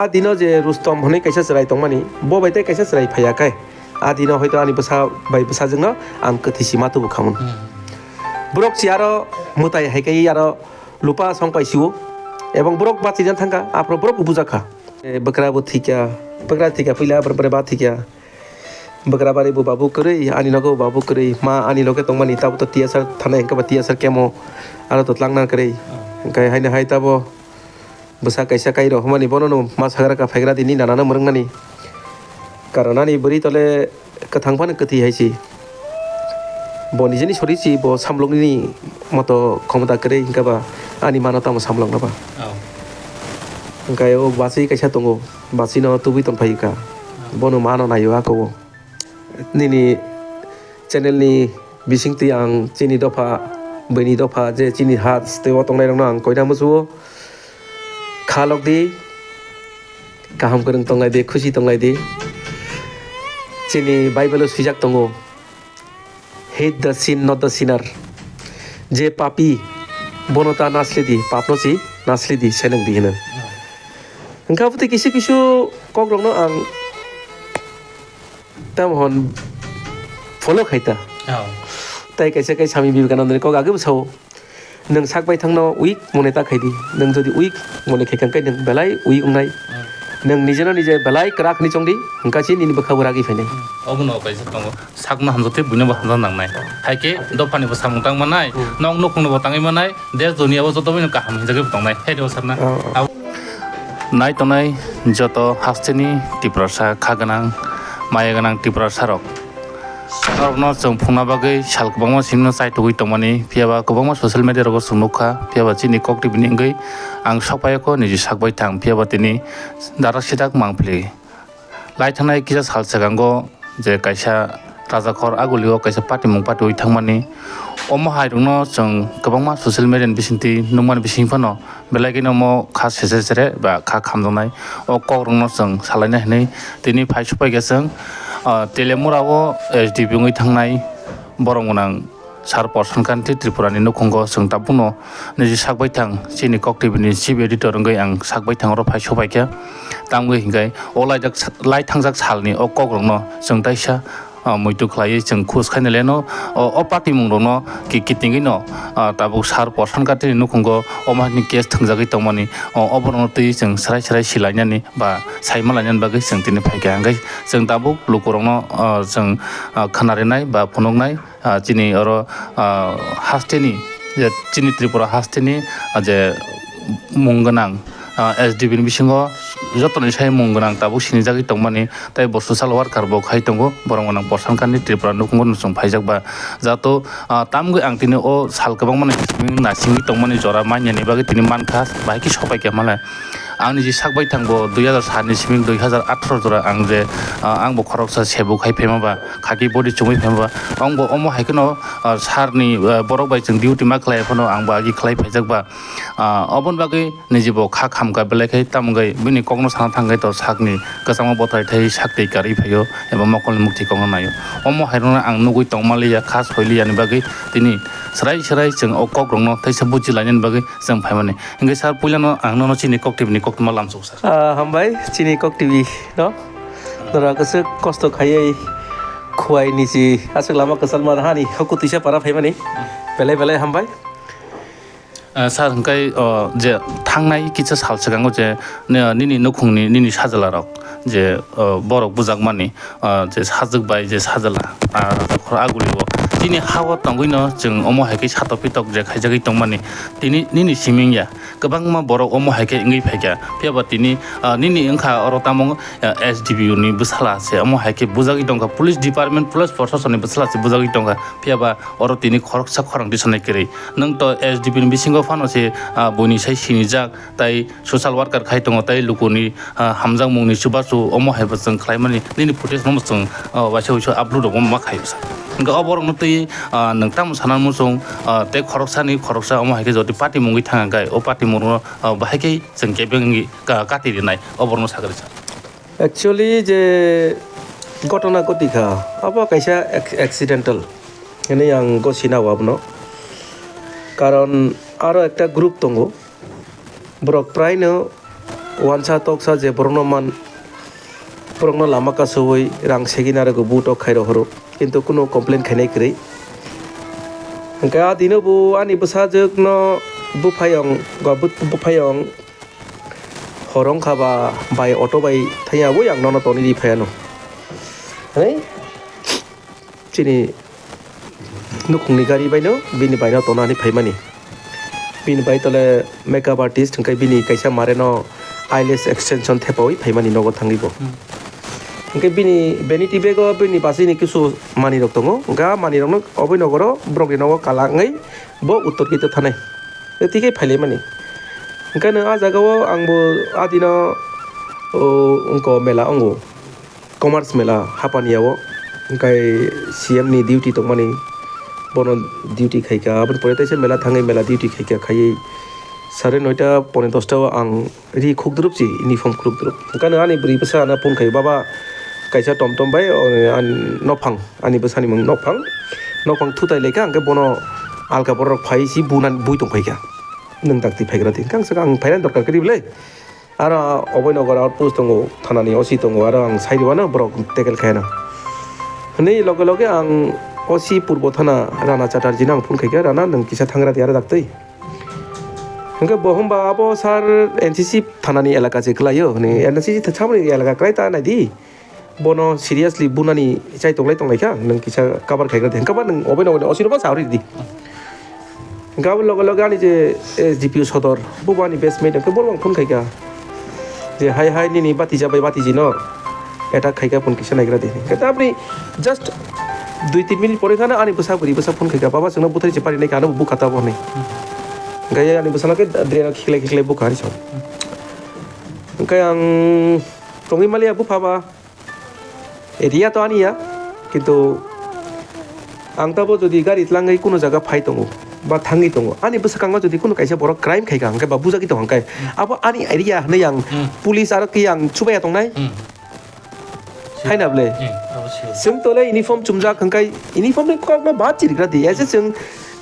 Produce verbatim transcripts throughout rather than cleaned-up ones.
A dino je Rustom hwnwi kaisa chwrai tongmani, bo bai tei kaisa chwrai phaiya khe, a dino hoito ani bwsa bai bwsajwkno ang kwthwi si ma tubu khamun. Hmm. Borok si aro mwtai hai khe aro lupa song pai sio, ebong borok bachina thangkha, aphuru borok bo bujakha. E, bwkra bo thikya, bwkra thikya, puila bwkra ba thikya. Bwkra bari bo babu kwrwi, ani nogo bo babu kwrwi, ma ani loge tongmani, tabo to T S R thanai hwnkhe ba T S R kemo, aro to tlangna kwrwi. Hwnkhe haino hai tabo bwsa kaisa kairok hwnmani bono no ma sagra ka phaigra di ni nana no mwrwknani. Karon ani bwrwi tole kwthang phano kwthwi hai si. Bo nijeni sori si bo samlokni moto khomota kwrwi hwnkhe ba ani mano tamo samlokna ba. Oh. Hwnkhe o bachwi kaisa tongo, bachwino tubui tongphai kha. Oh. Bono mano naio ako o. Nini channel ni bisingtwi ang chini dopha, buini dopha je chini ha tei o tongnairokno ang koina muchungo. Kha lok di, kaham kwrwng tonglai di, khusi tonglai di. Chini Bible o swijak tongo, "Hate the sin, not the sinner." Je papi, bono ta nasli di, papno si nasli di, seneng di hino. Hwnkha bwtwi kisu kisu kokrokno ang tamo hwn follow khai ta. Oh. Tai kaisa kai Swami Vivekananda ni kok age bwsao, "Nwng sak bai thangno weak mone ta khai di. Nwng jodi weak mone khai kha, hwnkhe nwng belai weak wngnai. Hmm. Nwng nijeno nije belai kwrak hwnwi chong di, hwnkhe se nini bwkha bo ragwi phainai." Hmm. Obono kaisa tongo, sakno hamjak tei buino bo hamjak nangnai. Hai khe dophani bo samung tang manai, hmm, nok nukhungno bo tangwi manai, desh duniya o joto boino kaham hinjagwi bo tongnai. Hai de o sakna. Oh, oh. Abo Nai tongnai joto hasteni Tiprasa kha gwnang, maya gwnang Tiprasa rok. Norokno chwng phungna bagwi sal kwbangma simi no chaitugwi tongmani, phiya ba kwbangma social media rogo chwng nukha, phiya ba chini kok tibini wngwi ang sok phai kho niji sak bai thang, phiya ba tini darak sidak mang phili. Lai thangnai kisa sal swkango je kaisa rajakhor agulio kaisa patimung patiui thangmani. Omo hairokno chwng kwbangma social media ni bisingtwi nukmani bising phano belai kheno omo kha sese sere ba kha khamjaknai o kokrokno chwng salaina hinwi tini phai supaikha chwng, ah, Telemura o S D P wngwi thangnai borok gwnang Sir Porsan Kanti Tripura ni nukhungo chwng tabukno niji sak baithang chini Kok T V ni chief editor wngwi ang sak baithang oro phai supaikha. Tamwi hinkhe o laijak, lai thangjak salni o kokrokno chwng taisa ah, muitu khlaiwi chwng khus khaina leno, o, o patimung rokno ki-, kitingwi no, ah, tabuk Sir Porsan Kanti ni nukhungo omo hai ni case thwngjagwi tongmani, o, oborokno twi chwng swrai swrai silainani ba saima lainani bagwi chwng tini phaikha. Hwnkhe chwng tabuk lukurokno, ah, chwng, ah, khwnarinai ba phunuknai, ah, chini oro, ah, hasteni je chini Tripura hasteni, ah, je mung gwnang, ah, S D P ni bisingo jotoni sai mung gwnang tabuk sinijagwi tongmani, tei bo social worker bo khai tongo, borok gwnang Porsan Kanti Tripura nukhungo no chwng phaijak ba. Jato, ah, tamgwi ang tini o sal kwbangma ni simi nasingwi tongmani jora manya ni bagwi tini mankha, bahai khe sopai khe malai. Ang niji sak baithang bo dui hazar sat ni simi dui hazar atharo jora ang je, ah, ang bo khoroksa sebuk hai phaima ba, khaki body chumui phaima ba. Ang bo omo hai kheno, ah, sir ni, ah, borok bai chwng duty ma khlai phano ang bo agi khlai phaijak ba. Ah, oboni bagwi niji bo kha khamkha belai khe, tamo wngwi bini kokno sana thangkhe to sakni kwchangma bwthai thai sak twi karwi phaio eba mokolni mukti kokno naio. Omo hairokno ang nugwi tongma liya, kha soi liya ni bagwi tini swrai swrai chwng o kokrokno teisa buji lainani bagwi chwng phaimani. Hwnkhe sir, puilano ang nono chini Kok T V ni koktwma lamsok sir. Ah, hambai chini Kok T V no. Norok aswk kosto khaiwi khuai nisi aswk lama kwchalma hani huku twisa para phaimani. Belai belai hambai. Ah, sir, hwnkhe, oh, je thangnai kisa sal swkango je, ne, nini nukhungni, nini sajla rok je, oh, borok bujakmani, ah, je sajwk bai je sajla, ah, khoro agulio chini ha-o tongwino chwng omo hai khe satok pitok je khaijagwi tongmani, tini nini simi wngya, kwbangma borok omo hai khe wngwi phaikha. Phiya ba tini, ah, nini wngkha oro tamo, ah, S D P O ni bwsala se omo hai khe bujagwi tongkha, police department, police proshasonni bwsala se bujagwi tongkha. Phiya ba oro tini khoroksa khorang tisonai kwrwi. Nwng to S D P ni bisingo phano se, ah, buini sai sinijak, tai social worker khai tongo, tai lukuni, ah, hamjakmungni chubachu omo hai bo chwng khlaimani, nini footage no bo chwng, ah, waisa waisa upload rok ma khaio sa. Hwnkhe o borokno twi, ah, nwng tamo sana muchung, ah, tei khoroksani khoroksa omo hai khe jodi patimung wngwi thang khe, o patimung no, ah, bahai khe chwng kebeng wngwi ka-, kati rinai, o borokno sagri sa. Actually, je ghotona ghoti kha, abo kaisa ac-, accidental hinwi ang gosina o abono. Karon aro ekta group tongo, borok praino Wansa toksa je borokno man, borokno lama kasowi rang segina rwgo, butok khai rohoro, kintu kunu complain khainai kwrwi. Hwnkhe a dino bo ani bwsajwkno buphayong, go-, bu-, buphayong hor wngkha ba bai auto bai thangya bo yang nono tonwi ri phaiano. Hei? Chini nukhungni gari baino bini baino tonani phaimani. Bini bai tole makeup artist hwnkhe bini kaisa mareno eyelash extension thepawi phaimani nogo thangwi bo. Hmm. Hwnkhe bini vanity bag o bini basini kisu manwirok tongo. Hwnkhe a manwirokno oboni nogoro borokni nogo kala wngwi bo uttor gate o thanai. Tei tike phailaimani. Hwnkhe nwng a jagao angbo a dino, o, wngko mela wngo. Commerce mela hapani yao, hwnkhe C M ni duty tongmani, bono duty khaikha, aboni pore teisa mela thangwi mela duty khaikha, khaiwi sare noita pone dosta o ang ri khukdrupsi uniform khulukdrup. Hwnkhe ani bwrwi bwsa ano phone khai, "Baba, kaisa tom tom bai, o, ani nophang, ani bwsani mung nophang, nophang thutai laikha," hwnkhe bono alka borok phai si bunan bui tongphaikha, "Nwng dakti phaigra di," hwnkhe ang sakha, "Ang phaina dorkar kwrwi bwle." Aro oboni nogor outpost tongo, thanani O C tongo, aro ang sai rwano borok tackle khaina. Hwnwi loge loge ang O C Purbo Thana Rana Chatterjee no ang phone khaikha, "Rana, nwng kisa thangra di aro daktwi." Hwnkhe bo hwnba abo sir N C C thanani elaka se kwlaio, hwnwi, "N C C tha-, thamani elaka kwlai ta naidi." Bono seriously bunani chai tonglai tonglaikha, nwng kisa cover khaigra di. Hwnkhe ba nwng obai obai osirokno sa ridi. Hwnkhe abo loge loge ani je S D P O sodor, bo bo ani best mate, hwnkhe bono ang phone khaikha. Je hai hai nini batija bai batiji no attack khaikha, phone kisa naigra di. Hwnkhe ta apni just dui tin minute pore khana ani bwsa bwrwi bwsa phone khaikha, "Baba, chwngno bwthai se pari naikha, ano bukha ta bo," hwnwi. Hwnkhe ani bwsano khe drain o khiklai khiklai bukha ani song. Hwnkhe ang tongwi maliya bupha ba. Area to ani ya, kintu ang tabo jodi gari tlangwi kuno jaga phai tongo ba thangwi tongo, ani bwskango jodi kuno kaisa borok crime khaikha hwnkhe ba bujagwi tongo hwnkhe, abo ani area hwnwi ang Hmm. Police aro khe ang chubaiya tongnai? Hmm. Haina bwle? Hmm, abo se. Chwng tole uniform chumjak hwnkhe uniform ni kokno ba chirigra di, as a chwng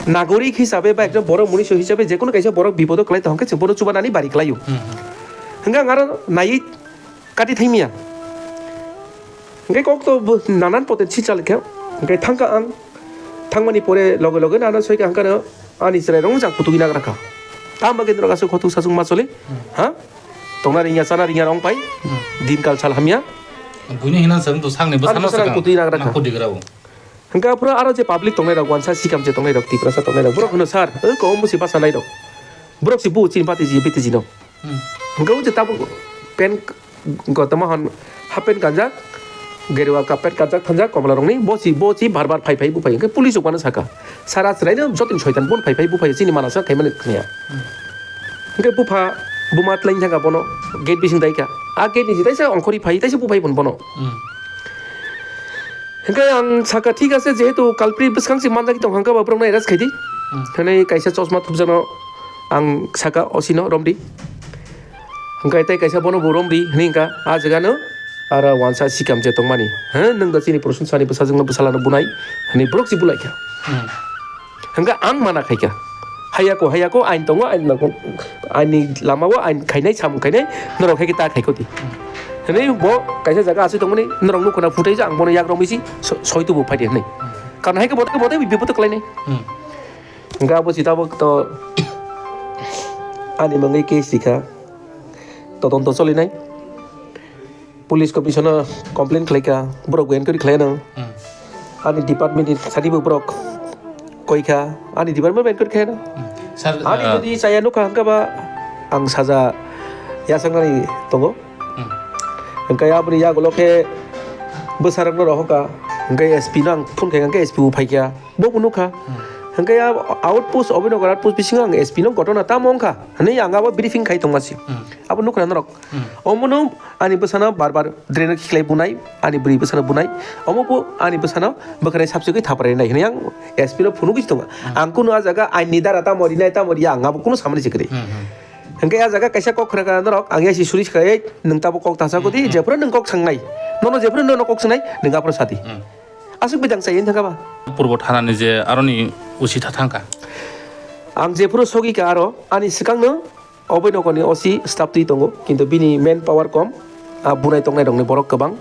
nagorik hisabe ba ekjon borok munisyo hisabe jekunu kaisa borok bipodo kwlai tong hwnkhe chwng bono chubanani bari kwlaio. Hmm, hmm. Hwnkhe ang aro naiwi kati thangmia. Hwnkhe kok to bo nanan pote si chal khe. Hwnkhe thangkha ang. Thangmani pore loge loge nana soika hwnkhe no ani chwrai rong jang kutugwi nagra kha. Tamo khe norok aswk khotuk sachung ma choli? Ha? Tongna ringya, chana ringya rong pai? Din kal sal hamya. Buini hina chwng to sakni bwsano bwsano sakang kutugwi nagra kha. Kutwi grao. Hwnkhe aphuru aro je public tongnai rok, wansa sikam je tongnai rok, Tiprasa tongnai rok, borok hwno, "Sir, o ko omo si basa nai rok." Borok si bu chini pati ji, biti ji no. Hmm. Hwnkhe o je tabuk pen Gotama hwn half pant kanjak, gerwa ka pant kanjak thanjak komla rokni, bo si, bo si bar bar phai phai buphai hwnkhe police rok ano saka, "Sara chwraino jotoni soitan bon phai phai buphai chini manasa khaimani khwnaia." Hmm. Hwnkhe bupha buma tlaini thangkha bono gate bising daikha, a gate ni si taisa ongkhorwi phai taisa buphai bono. Hmm. Hwnkhe ang saka, "Thik ase, jehetu culprit bwskang se manjagwi tong hwnkhe ba borokno arrest khaidi." Hmm. Hwnwi kaisa chosma thupjakno ang saka, "O C no romdi." Hwnkhe tei kaisa bono bo romdi hwnwi hwnkha, a jagano aro wansa sikam je tongmani. "He, nwng da chini Prasun sani bwsajwkno bwsalano bunai," hwnwi borok se bulaikha. Hmm. Hwnkhe ang mana khaikha. Hayako, hayako, ain tongo, ain nangkuk, aini lamao ain khainai, samung khainai, norok hai khe ta khaikho di. Hwnwi bo kaisa jaga aswk tongmani, norok nukhuna phutai je ang bono yak romwi si so-, soi tubu phai di hwnwi. Karon hai khe bo tei, bo tei bipodo khlainai. Hmm. Hwnkhe abo si tabuk to ani mungwi case rikha, todonto cholinai. Police commissioner complain khlaikha, borok bo enquiry khlaiano. Hmm. Ani department ni sadi bo borok koikha, ani department bo enquiry khlaino. Hmm. Sir, ani ah, jodi chaya nukha hwnkhe ba ang saja yachaknani tongo. Hmm. Hwnkhe aboni yagulo khe bwsarokno rohorkha, hwnkhe S P no ang phone khaikha, hwnkhe S P bo phaikha, bo bo nukha. Hmm. Hwnkhe a outpost, Abhinanagar outpost bisingo ang S P no ghotona tamo wngkha hwnwi ang abo briefing khai tongma si. Hmm. Abo nukha norok. Hmm. Omono ani bwsano bar bar drain o khiklai bunai, ani bwrwi bwsano bunai, omo bo ani bwsano bwkhanai sabsugwi thaprai nai hwnwi ang S P no phunugwi tongo. Hmm. Ang kunu a jaga aini dara tamo rinai tamo riya ang abo kunu samani se kwrwi. Hmm, hmm. Hwnkhe a jaga kaisa kok khna ka norok ang yasi suri se kha, "Ei, nwng tabo kok ta sa kodi, hmm, hmm, jephuru nwng kok sangnai, nono jephuru nono kok sangnai, nwng aphuru sadi." Hmm. Aswk bidang chai wng thangkha ba. Purbo thanani je aroni usi tha thangkha. Ang jephuru sogwi ka aro ani swkangno Obo nokoni O C staff twi tongo, kintu bini man power kom, a bunai tongnai rokni borok kwbang.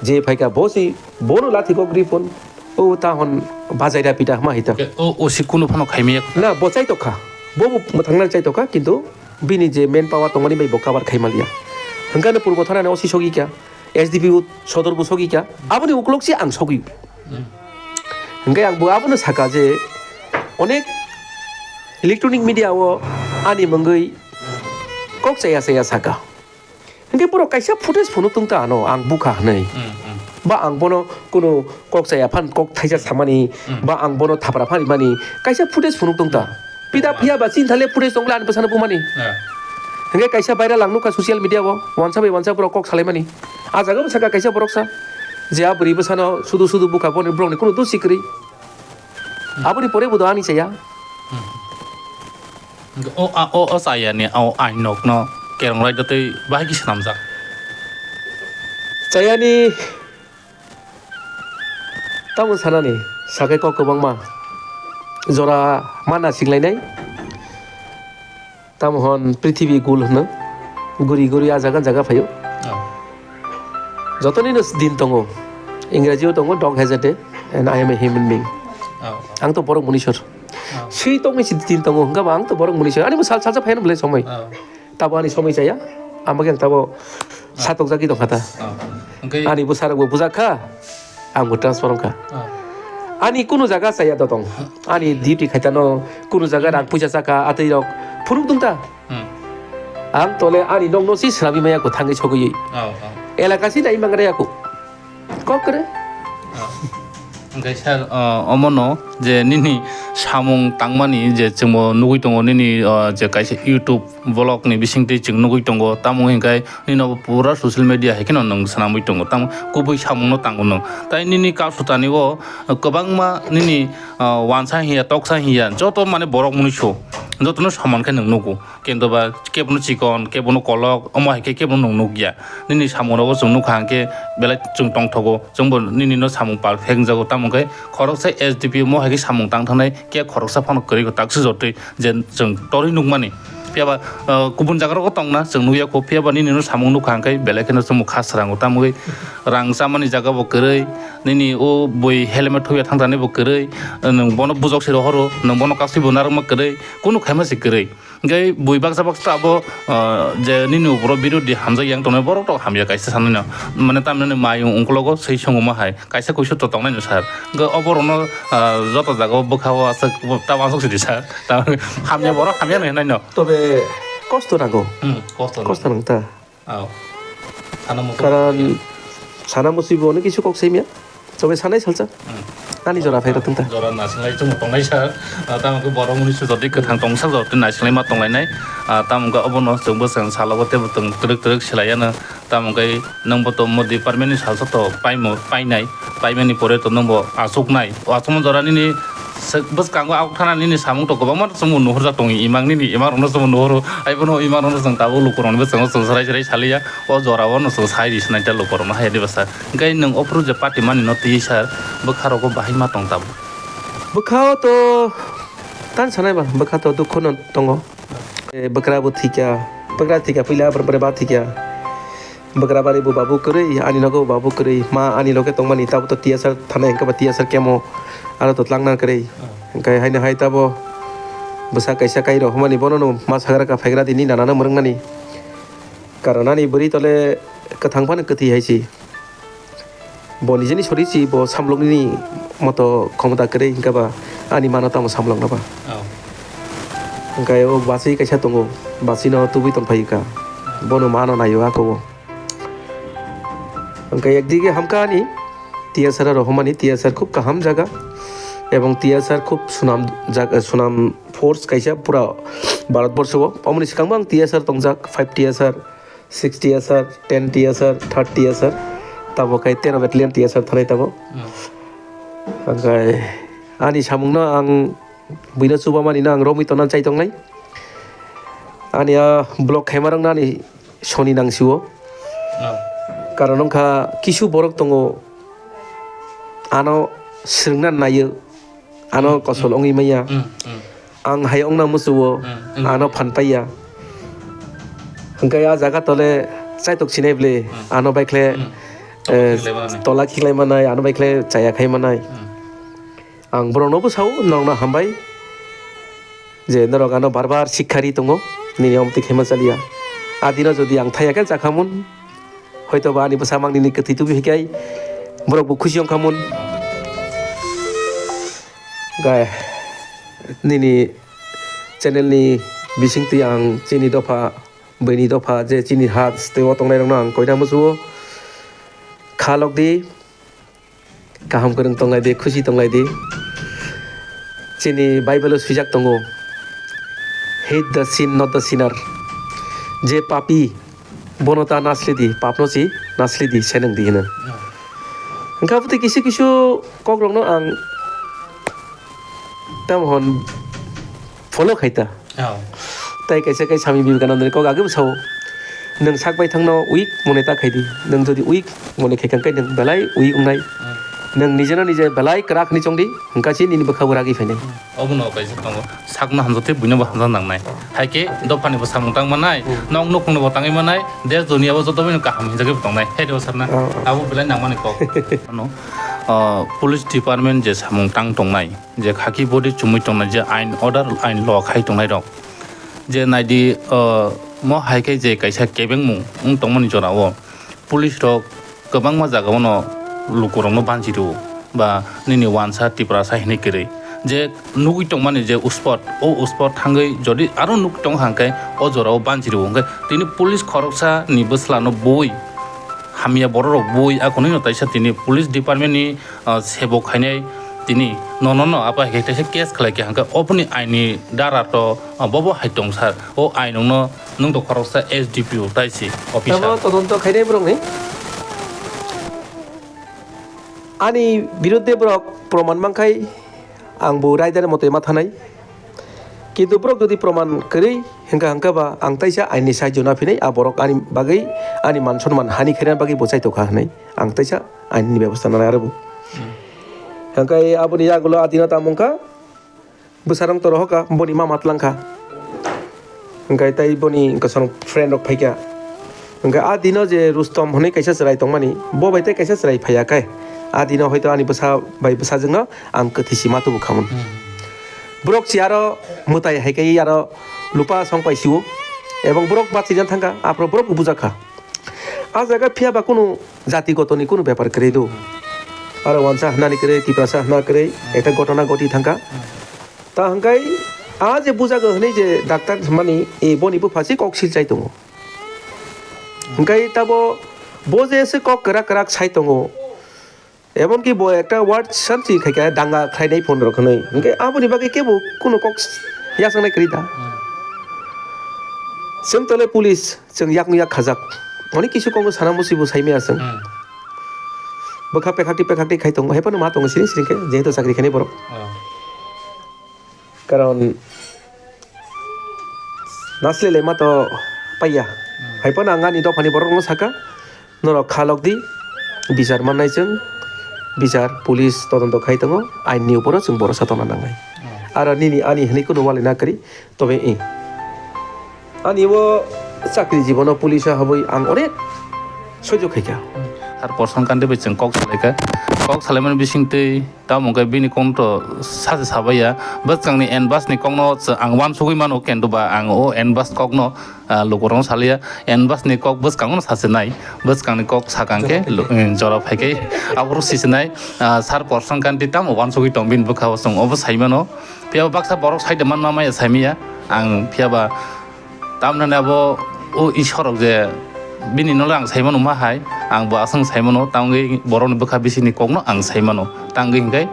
Je phaikha bo si bono lathi kok ri phone, o ta hwn bajaira pita hma hita. Ke o, O C kunu phano khaimaya. Na, bo chai tokha, bo bo mwthangna chai tokha, kintu bini je man power tongmani bai bo cover khai maliya. Hwnkhe no purbo thana ni O C sogwi kha, S D P O sodor bo sogwi kha, aboni uklok se ang sogwi. Hwnkhe ang bo abono saka je onek electronic media o ani mungwi kok chaya chaya saka. Hwnkhe borok kaisa footage phunuk tong ta ano ang bukha hwnwi. Ba ang bono kunu kok chaya phan kok thaisa samani, ba ang bono thapra phan rimani kaisa footage phunuk tong ta. Pida phiya ba chini thale footage tong le ani bwsano bumani. Hwnkhe kaisa viral ang nukha social media o, wansa bai wansa borok kok salaimani. A jaga bwsaka kaisa borok sa, je a bwrwi bwsano sudu sudu bukha boni borokni kunu dosi kwrwi. Aboni pore bo do ani chaya. O, a, o, o chayani, o ainokno kerong rai dotwi bahai khe swnamjak. Chayani tamo sanani, sakai kok kwbangma. Jora ma nasinglai nai. Tamo hwn prithibi gul hwno. Guri guri a jaga jaga phaio. Jotoni no din tongo. Ingreji o tongo, "Dog has a day and I am a human being." Ang to borok munisor. Swi tongni si din tongo, hwnkhe ba ang to borok munisor. Ani bo sal salsa phaino bwlai somoi. Tabo ani somoi chaya. Amo khe ang tabo satokjagwi tongkha ta. Ani bwsarokbo bujak kha. Ang bo transfer wngkha. Ani kunu jaga chaya da tong. Ani duty khaitano kunu jaga rang puisa chaka atwi rok phunuk dungta. Ang tole ani nokno si srami maya kwthangwi sogwi. Elaka si nai mangra yaku. Kok kre. Hwnkhe sir, omono je nini samung tangmani je chwngbo nugwi tongo nini, je kaisa YouTube vlog ni bisingtwi chwng nugwi tongo. Tamo hwnkhe nini obo pura social media hai kheno nwng swnamwi tongo, tamo kubui samungno tango nwng. Tai nini kasutani o kwbangma nini, ah, wansa hiya, toksa hiya, joto mane borok mwnwi su, jotono soman khe nwng nugo. Kendo ba kebono chikon, kebono kolok, omo hai khe kebono nwng nukya. Nini samungno bo chwng nukha hwnkhe belai chwng tongthogo, chwngbo nini no samung perfect wngjago, tamo hwnkhe khoroksa S D P mo hai khe samung tang thangnai, khe khoroksa phano kwrwi kwtak se jotwi. Je chwng torwi nukmani. Phiyaba, ah, kubun jaga rogo tongna chwng nukya kho, phiyaba nini no samung nukha hwnkhe belai kheno chwngbo kha srango, tamogwi rang chamani jaga bo kwrwi, nini o bui helmet thuya thangthani bo kwrwi, nwng bono bujok se rohoro, nwng bono kasui bo narwkma kwrwi, kunu khaima se kwrwi. Hwnkhe bui baksa baksa abo, ah, je nini uporo birodhi hamjak yang tongnai borok tok hamya kaisa sanwi no. Mane tamni mayung ungkologo swi songuma hai. Kaisa kuisu to tongnai no sir. Hwnkhe oborokno, ah, joto jaga o bwkha o aswk ta uansuk sidi sir. Ta hamya borok hamya no hinai no. Tobe kosto nango. Hmm, kosto nango. Kosto nang ta. Aw. Sana musi. Karan sana musi bo no kisu kok semya. Tobe sanai salsa. Hmm. Ani jora phaira tong ta. Jora nasinglai chwng tongnai sir. Ah, tamo khe borok muni su jodi kwthang tongsa jodi nasinglai ma tonglainai. Ah, tamo khe obono chwngbo chwng salobo tebo twrwk twrwk swlaiya no. Tamo khe nwngbo tongmo department ni salsa to paimo, painai, paimani pore to nwngbo achuknai. O achukma jora nini se-, bwskango akhana nini samung to kwbangma chwngbo nuhurjak tongo, imang nini imang rokno chwngbo nuhuro. Aibono imang rokno chwng tabuk lukurokni bwskango chwng swrai swrai saliya. O jora o no chwng sai ri sinai ta lukurokno haya diba sir. Hwnkhe nwng ophuru je party mani no twi sir, bwkha rogo bahai ma tong tabuk? Bwkha o to tan sanai ba, bwkha to dukho no tongo. Eh, bwkra bo thikya, bwkra thikya, puila bwrwi ba thikya. Bwkra bari bo babu kwrwi, ani nogo bo babu kwrwi, ma ani loge tongmani, tabo to T S R thanai hwnkhe ba T S R kemo, aro to tlangna kwrwi. Hwnkhe haino hai tabo bwsa kaisa kai rw hwnmani bono no ma sagra ka phaigra dini nana no mwrwngmani. Karon ani bwrwi tole kwthang phano kwthwi hai si. Bo nijeni sori si bo samlokni moto khomota kwrwi hwnkhe ba ani mano tamo samlokno ba. Oh. Hwnkhe o basi kaisa tongo, basino tubui tongphai kha. Bono mano naio ako o. Hwnkhe ekdigi hamkha ani T S R rok hwnmani, T S R khub kaham jaga ebong T S R khub sunam jaga, sunam force kaisa pura Bharat borsho o. Omoni swkang bo ang T S R tongjak, five T S R, six T S R, ten T S R, third T S R, tabo khe tero battalion T S R thanai tabok. Hmm. Hwnkhe ani samungno ang buino chubamanino ang romwi tongna chai tongnai. Ani a block khaimarokno ani soni nangsio. Oh. Karon wngkha kisu borok tongo, ano swrwngna naio. Ano kosol wngwi manya. Hmm, hmm. Ang hai wngna musuo, hmm, hmm, ano phan paiya. Hwnkhe a jaga tole chaitok sinai bwle, hmm, ano baikhle, hmm, eh, tola khiklai manai, ano baikhle chaya khai manai. Hmm. Ang borokno bwsao norokno hambai je norok ano bar bar sikha ri tongo, nini omo twi khaima chaliya. A dino jodi ang thaiya khe chakhamun, hoito ba ani bwsa mang nini kwthwi tubi hikai borok bo khusi wngkhamun. Gai nini channel ni bisingtwi ang chini dopha, bini dopha je chini ha tei o tongnai rokno ang koina musuo. Khalok di. Kaham kwrwng tonglai di, khusi tonglai di. Chini Bible o swijak tongo, "Hate the sin, not the sinner." Je papi, bono ta nasli di, papno si nasli di, seneng di hino. Hwnkha bwtwi kisu kisu kokrokno ang tamo hwn follow khai ta. Oh. Tai kaisa kai Swami Vivekananda ni kok age bwsao, "Nwng sak baithangno weak mone ta khai di. Nwng jodi weak mone khai kha, hwnkhe nwng belai weak wngnai. Hmm. Nwng nijeno nije belai kwrak hwnwi chong di, hwnkha se nini bwkha bo ragwi phainai." Hmm. Obono kaisa tongo, sakno hamjak tei buino bo hamjak nangnai. Hai khe dophani bo samung tang manai, hmm, nok nukhungno bo tangwi manai, desh duniya bo joto boino kaham hinjagwi bo tongnai. Hai rw sakna, oh, oh, abo belai nangmani kok. Ano, ah, police department je samung tang tongnai, je khaki body chumui tongnai, je ain order, ain law khai tongnai rok, je naidi, ah, mo hai khe je kaisa kebengmung wng tongmani jora o police rok kwbangma jaga o no luku rok no banchi rwo, ba nini wansa Tiprasa hinwi kwrwi je nugwi tongmani je uspot, o uspot thangwi jodi aro nuk tong hang khe o jora o banchi rwo, hwnkhe tini police khoroksa ni bwsla no bui hamya borok rok bui akonwi no taisa tini police department ni ah, sebok khainai tini nono no abo hai khe teisa case khlai khe hwnkhe oboni aini dara to, ah, bobo hai tong sar. O ain wngno nwng to khoroksa S D P O tai si officer. Tamo todonto khainai borokni ani biruddhe borok proman mankhai ang bo raidar motoi ma thanai. Kintu borok jodi proman kwrwi hwnkha hwnkha ba ang taisa aini sahajyo na phinai, a borok ani bagwi ani man sonman hani khaina bagwi bo chaitokha hwnwi ang taisa aini bebosta nanai aro bo. Hmm. Hwnkhe aboni yagulo adino tamo wngkha bwsarok to rohorkha boni mama twlangkha. Hwnkhe tei boni kwchwng friend rok phaikha. Hwnkhe a dino je Rustom hwnwi kaisa chwrai tongmani, bo bai tei kaisa chwrai phaiya khe a dino hoito ani bwsa bai bwsajwkno ang kwthwi si ma tubu khamun. Hmm. Borok si aro mwtai hai khe aro lupa song pai sio, ebong borok bachina thangkha, aphuru borok bo bujakha. A jaga phiya ba kunu jati gotoni kunu bepar kwrwi do. Aro wansa hwnani kwrwi, Tiprasa hwna kwrwi, ekta gotona goti thangkha. Ta hwnkhe a je bujago hwnwi je doctor hwnmani, e boni bupha se kok sil chai tongo. Hwnkhe tabo bo je se kok kwrak kwrak sai tongo. Emonki bo ekta word sanchi khaikha danga khlainai phone rok hwnwi. Hwnkhe aboni bagwi kebo kunu kok yasangnai kwrwi da. Hmm. Chwng tole police, chwng yakno yak khajak. Onek kisu kongo sana musi bo saimaya chwng. Hmm. Bwkha pekhakti pekhakti khai tongo. Haiphano ma tongo siring siring khe, jehetu chakri khainai borok. Oh. Karon naslele ma to paiya. Hmm. Haiphano ang ani dophani borokno saka, norok khalok di, bichar mannai chwng, bichar, police todonto khai tongo, ain ni uporo chwng borosa tongna nangnai. Hmm. Aro nini ani hwnwi kunu wali na kwrwi, tobe i. Ani o chakri jibono police o habwi ang onek soijo khaikha. Sir Porson Kandi bai chwng kok salaikha. Kok salaimani bisingtwi tamo hwnkhe bini kokno to sachi sabaiya. Bwskangni N bus ni kokno ang uansugui mano, kintu ba ang o N bus kokno, ah, lukurokno salia. N bus ni kok bwskango no sachinai. Bwskangni kok sakang khe jora phai khe, eh, jora phai khe aphuru sichinai. Ah, Sir Porson Kandi tamo uansugui tong bini bwkha o chwng obo saimano. Phiya ba baksa borok side manma maya saimaya. Ang phiya ba Tamoni abo o Ishwar rok je bini nole ang saimano ma hai, ang bo aswk saimano, tamo wngwi borokni bwkha bisingni kokno ang saimano. Tamo wngwi hwnkhe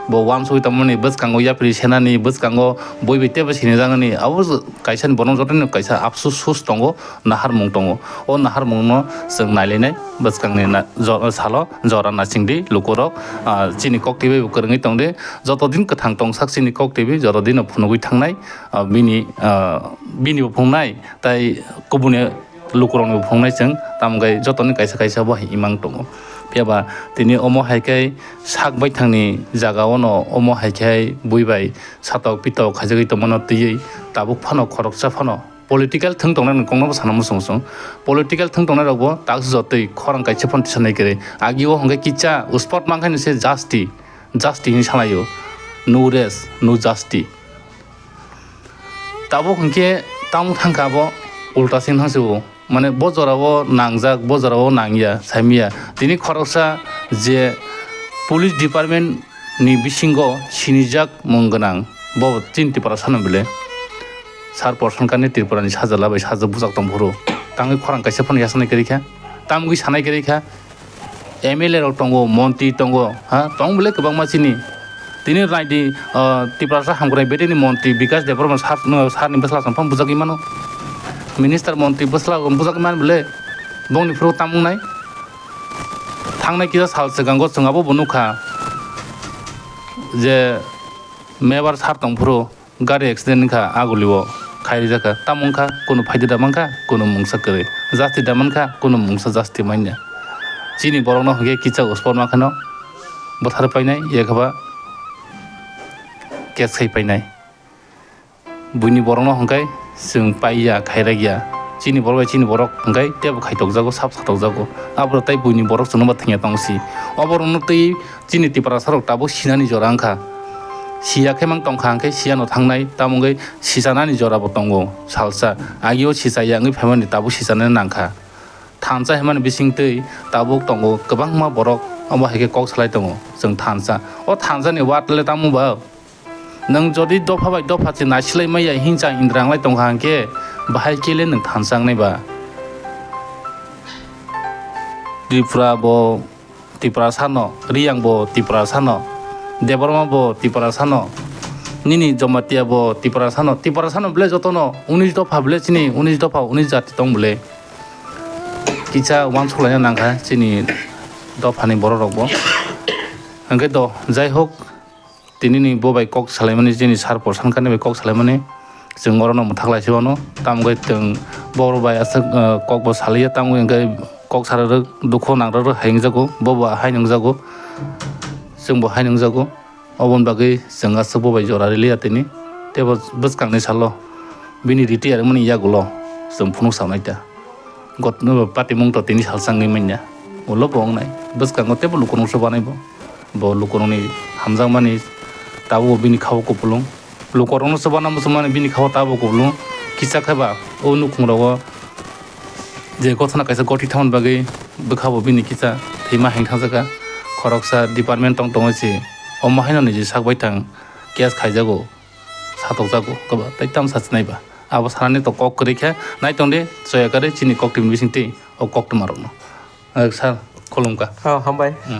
bo uansugwi tongmani bwskango yapri senani, bwskango bui bai teibo sinijaknani, abo kaisa ni borok jotono kaisa apsus sus tongo, naharmung tongo. O naharmungno chwng nailainai bwskangni na-, jo-, salo jora naisingdi lukurok, ah, chini kok twiwi bo kwrwngwi tongdi, joto din kwthang tongsak chini kok twiwi, joto dino phunugwi thangnai. Ah, bini, ah, bini bo phunuknai, tai kubuni lukurokni bo phunuknai chwng, tamo khe jotoni kaisa kaisa bo hai imang tongo. Phiya ba tini omo hai khe sak baithangni jaga ono omo hai khe bui bai satok pitok khaijagwi tongmano twiwi tabuk phano khoroksa phano Political thwng tongnai rok kok no bo sana muchung muchung. Political thwng tongnai rok bo tak jotoi khorang kaisa phano tisa nai kwrwi. Agi o hwnkhe kisa uspot mankhaino se justice, justice hinwi salaio. No rest, no justice. Tabuk hwnkhe tamo thangkha abo ulta se wngthang se o. Mane bo jora o nangjak, bo jora o nangya, saimanya. Tini khoroksa je police department ni bisingo sinijak mung gwnang, bo chini Tiprasa no bile. Sir Porson Kani Tripura ni sajala bai sajak bujak tong phuru. Tangwi khorang kaisa phano yasnai kwrwi kha, tamgwi sanai kwrwi kha. M L A rok tongo, montri tongo, ha, tong bole kwbangma chini. Tini nai di, ah, Tiprasa hamkrai betini montri Bikash Debbarma sar, no, sar ni bwsla chwng phano bujagwi mano. Minister montri bwsla chwng bujagwi man bole, bongni phuru tam wngnai. Thangnai kisa sal swkango chwng abo bo nukha je mebar sar tong phuru. Gari accident wngkha agulio khairijak kha. Tamo wngkha kunu phaida da mankha kunu mungsa kwrwi. Jasti da mankha kunu mungsa jasti manya. Chini borokno hwnkhe kisa uspor mankhano bwthar painai, yakhaba case khai painai. Buini borokno hwnkhe chwng paiya khairakya. Chini borok bai chini borok hwnkhe teibo khaitokjago, sap satokjago. Aborok tei buini borok chwngno ba thwngya tongsi. Oborokno tei Chini Tiprasa rok tabuk sinani jora wngkha. Siya khe mang tongkha hwnkhe siyano thangnai, tamo wngwi sichanani jora bo tongo salsa. Agio sichaya wngwi phaimani tabuk sichanani nangkha. Thansa himani bisingtwi tabuk tongo kwbangma borok, omo hai khe kok salai tongo chwng thansa. O thansani word le tamo ba? Nwng jodi dopha bai dopha se naisilai maya hinsa indra wnglai tongkha hwnkhe bahai khe le nwng thansa wngnai ba? Tripura bo Tiprasano, Riyang bo Tiprasano, Debbarma bo Tiprasano, nini Jamatia bo Tiprasano, Tiprasano bele jotono unis dopha bele chini unis dopha unis jati tong bele. Kisa uansuk laina nangkha chini dophani borok rok bo. Hwnkhe do, jai hok, Tinini bo bai kok salaimani, chini sir Porson Kani bai kok salaimani, chwng orono mwthak lai se wano. Tamo khe chwng bo bai aswk, ah, kok bo salaiya, tamo hwnkhe kok sara rwk, dukhu nangra rwk hai wngjago, bo bo hai wngjago, chwng bo hai wngjago. Oboni bagwi chwng aswk bo bai jora riliya tini. Tei bo bwskangni salo bini retire wngmani yagulo chwng phunuk saunai ta. Got-, patimung to tini salsa wngwi manya. Ulo bo wngnai. Bwskango teibo lukurok se banai bo. Bo lukurokni hamjakmani tabuk bini kha-o kupulung. Lukurokno se bana muchungmani bini kha-o tabuk kupulung. Kisa khe ba o nukhungrogo je gothana kaisa goti thangmani bagwi bwkha bo bini kisa thwima heng thangjakha. Khoroksa department tong tongwi se omo haino niji sak baithang case khaijago. Satokjago, kwbang tei tamsa chinai ba. Abo sanani to kok kwrwi khe, nai tong di, choya kwrwi chini koktwmani bising twi o koktwma rokno. Ah, sir, khulumkha. Oh, hambai. Hmm.